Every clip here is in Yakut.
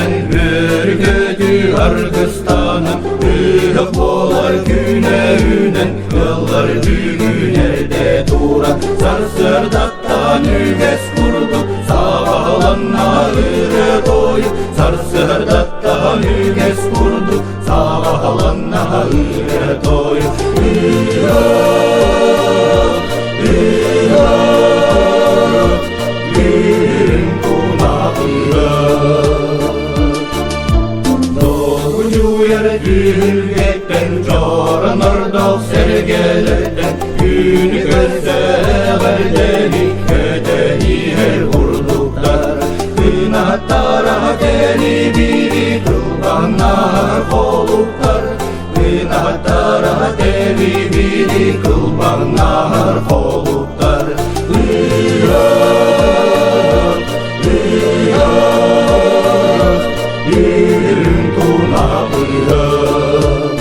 үөрэнэн үөрү-көтүү аргыстанан ыһыах буолар күнэ үүнэн ыаллар бүгүн эрдэ туран сарсыардаттан үгэс курдук саҕаланна ырыа тойук сарсыардаттан үгэс курдук саҕаланна ырыа тойук ыһыах ыһыах Үрүҥ тунах ыһыах Долгуйар түһүлгэттэн чоронордоох сэргэлэртэн Күнү көрсө эҕэрдэни көтөн иһэр курдуктар Кынаттара кэлибири кылбаҥнаһар холуктар Кынаттара кэлибири кылбаҥнаһар холуктар Ыһыах, ыһыах, үрүҥ тунах ыһыах.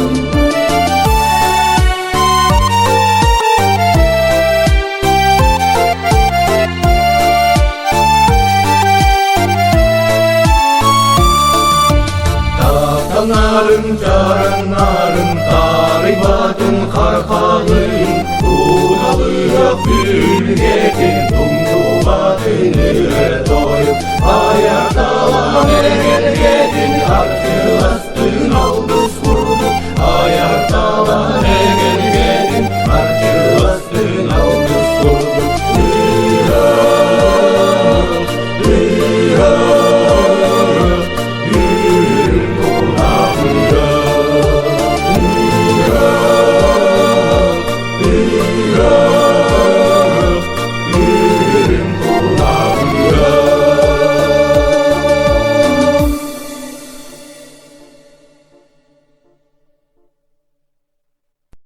Таптанарым, чараҥнарым, таарыйбатын хархалыым, Туналыах күлгэтин, тумнубатын ырыа тойук, Айар талан эгэлгэтин арчылыыр.